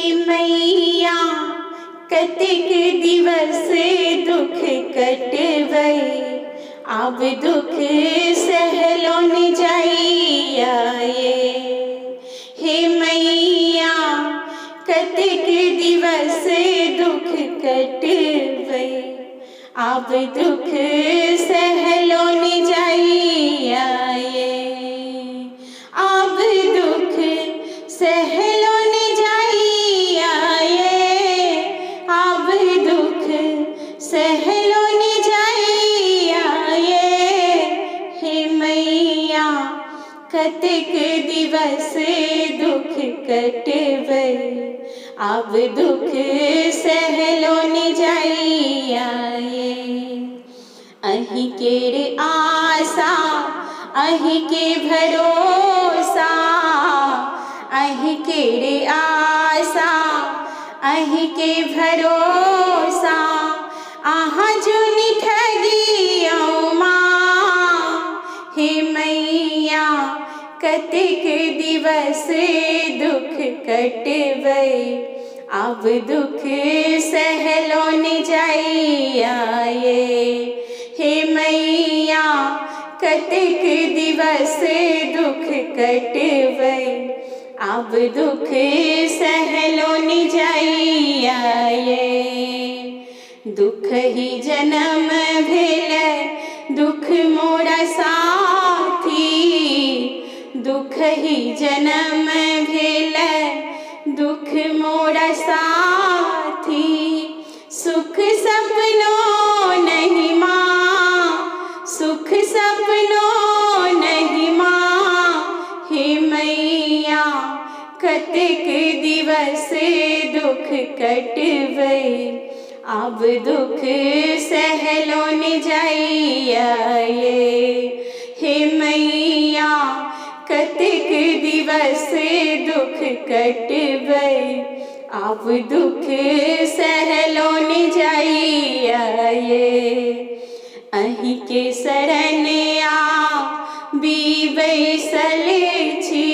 हे मैया कतेक दिवस दुख कटबै, आब दुख सहलो ने जाइया ये। हे मैया कतेक दिवस दुख कटबै, आब दुख सहलो ने जाइया ये। आब दुख सहलो ने जाइया ये, आब दुख सहलो ने जाइया ये। हे मैया कतेक दिवस दुख कटबै, आब दुख सहलो ने जाइया ये। अहीं केर आशा अहीं के भरोसा, अहीं केर आशा अहीं के भरोसा, अहाँ जुनि ठगियौ माँ। हे मैया कतेक दिवस दुख कटबै, आब दुख सहलो ने जाइया ये। हे मैया कतेक दिवस दुख कटबै, आब दुख सहलो ने जाइया ये। दुख ही जन्म भेल दुख मोरा साथी, दुख ही जन्म भेल दुख मोरा साथी, सुख सपनो नहीं माँ, सुख सपनो नहीं माँ। हे मैया कतेक दिवस दुख कटबै, आब दुख सहलो ने जाइया ये। हे मैया कतेक दिवस दुख कटबै, आब दुख सहलो ने जाइया ये। अहीं के शरण आ बैसल छी,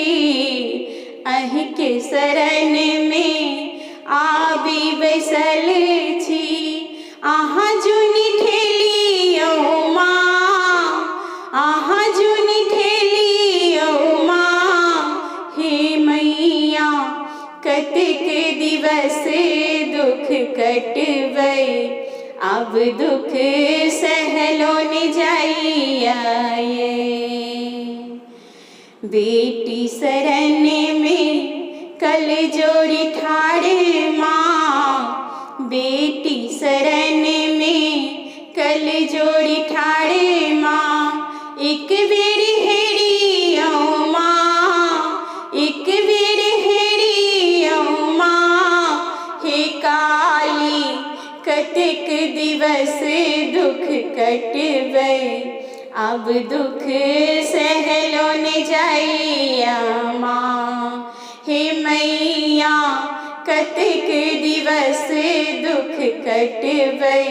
अहीं के शरण में आबि बैसल छी, अहाँ जुनि ठेलियौ माँ, अहाँ जुनि ठेलियौ माँ। हे मैया कतेक दिवस दुख कटबै, आब दुख सहलो ने जाइया ये। बेटी शरण में कल जोड़ी ठाड़े माँ, बेटी शरण में कल जोड़ी ठाड़े माँ, एक बेर हेरियौ माँ, एक बेर हेरियौ माँ। हे काली कतेक दिवस दुख कटबै, आब दुख सहलो ने जाइया माँ। हे मैया कतेक दिवस दुख कटबै,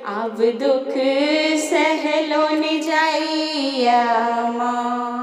आब दुख सहलो ने जाइया माँ।